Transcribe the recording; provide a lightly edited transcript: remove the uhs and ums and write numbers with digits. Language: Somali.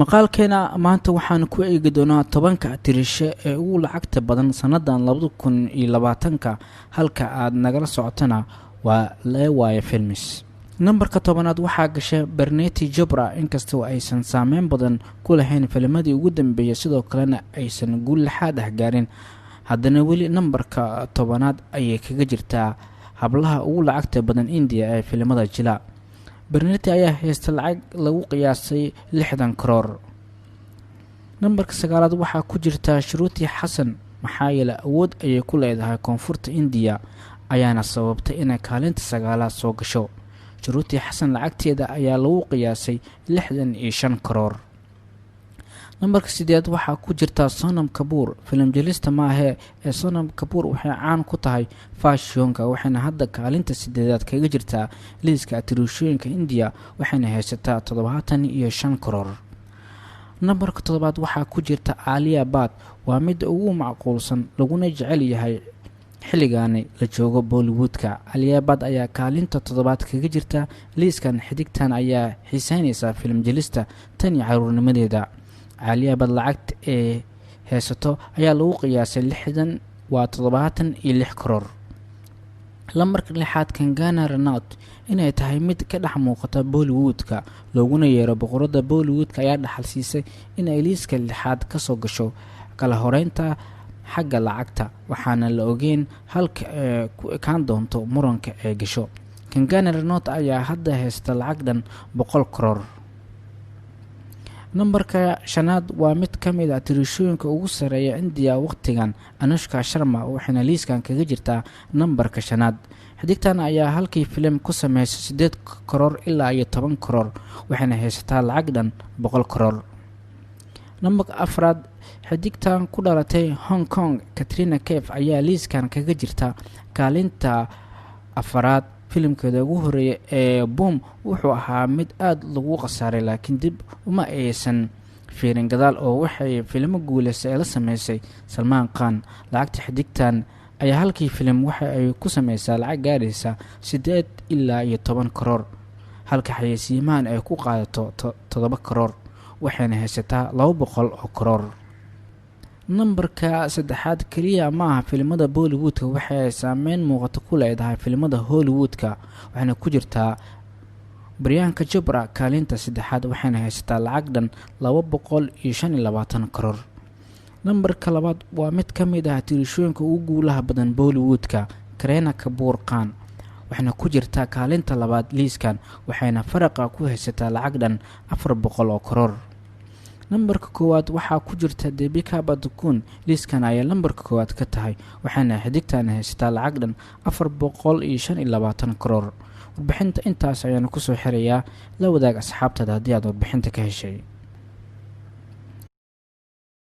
Maqaalkeena maanta waxaan ku eegi doonaa 10-ka atirishe ee ugu lacagta badan sannadan 2020-ka. Halka aad nagala socotana waa Leewaaye Films. Nambarka 10aad waxaa gashay Berneti Jobra. Inkastoo aysan saameyn badan ku lahayn filimadii ugu dambeeyay, sidoo kalena aysan guul laxaad ah gaarin, haddana weli nambarka 10aad ayay kaga jirtaa hablaha ugu lacagta badan Indiya ee filimada jila. Berneti ayaa haysta lacag lagu qiyaasay 60 karoor. Nambarka 9aad waxaa ku jirta Shuruuti Xasan, maxaa yeele awood ayay ku leedahay koonfurta Indiya, ayaana sababtay inay kaalinta 9aad soo gasho. Shuruuti Xasan lacagteeda ayaa lagu qiyaasay 65 karoor. Nambarka 8aad waxaa ku jirta Sonam Kabuur. Filim jilista maahee ee Sonam Kabuur waxay caan ku tahay fashionka, waxayna hadda kaalinta 8aad kaga jirtaa liiska atiriishooyinka Indiya, waxayna haysataa 75 karoor. Nambarka 7aad waxaa ku jirta Aaliya Baad. Waa midda ugu macquulsan laguna jecel yahay xilligaani la joogo Bollywoodka. Aliyabad ayaa kaalinta 7aad kaga jirta liiskan. Xidigtan ayaa xiiseynaysa filim jilista tan iyo caruurnimadeeda. Caaliyabad lacagta ee haysato ayaa lagu qiyaasay 60, waa 76 karoor. Lambarka 6aad, Kangana Ranaut. Inay tahay mid ka dhex muuqata Bollywoodka looguna yeero boqorada Bollywoodka ayaa dhaxal siisay inay liiska 6aad kasoo gasho kala horeynta xagga lacagta, waxaana la ogeyn halka ee ku ekaan doonto muranka ee gasho. Kangana Ranaut ayaa hadda haysta lacag dhan 100 karoor. Nambarka 5aad waa mid ka mid a tirishooyinka ugu sareeya Indiya waqtigan, Anushka Sharma, waxayna liiskan kaga jirtaa nambarka 5aad. Xidigtan ayaa halkii filim ku sameysay 8 karoor ilaa iyo 10 karoor, waxayna haysataa lacag dhan 100 karoor. Nambarka 4aad, xidigtan ku dhalatay Hong Kong, Katrina Kef, ayaa liiskan kaga jirta kaalinta 4aad. Filimkeeda ugu horeeya ee Boom wuxuu ahaa mid aada lagu khasaaray, laakiin dib uma aysan fiirin gadaal oo waxay filimo guuleysta ee la sameysay Salmaan Khan. Lacagta xidigtan ayaa halkii filim waxa ay ku sameysaa lacag gaadhaysa 8 ilaa iyo 10 karoor, halka xayeysiimahan ay ku qaadato 7 karoor, waxayna haysataa 200 oo karoor. Nambarka 3aad keliya ma aha filimada Bollywoodka, waxay saameyn muuqato ku leedahay filimada Hollywoodka, waxayna ku jirtaa Baryaanka Jobra kaalinta 3aad, waxayna haysataa lacag dhan 225 karoor. Nambarka 2aad waa mid ka mid ah tirishooyinka ugu guulaha badan Bollywoodka, Kareena Kabuur Khan, waxayna ku jirtaa kaalinta 2aad liiskan, waxayna faraqa ku haysataa lacag dhan 400 oo karoor. Nambarka 1aad waxaa ku jirta Debika Badukun. Liiskan ayaa lambarka 1aad ka tahay, waxaana xidigtan haysataa lacag dhan 425 karoor. Warbixinta intaas ayaanu kusoo xirayaa. La wadaag asxaabtada haddii aad warbixinta ka heshay.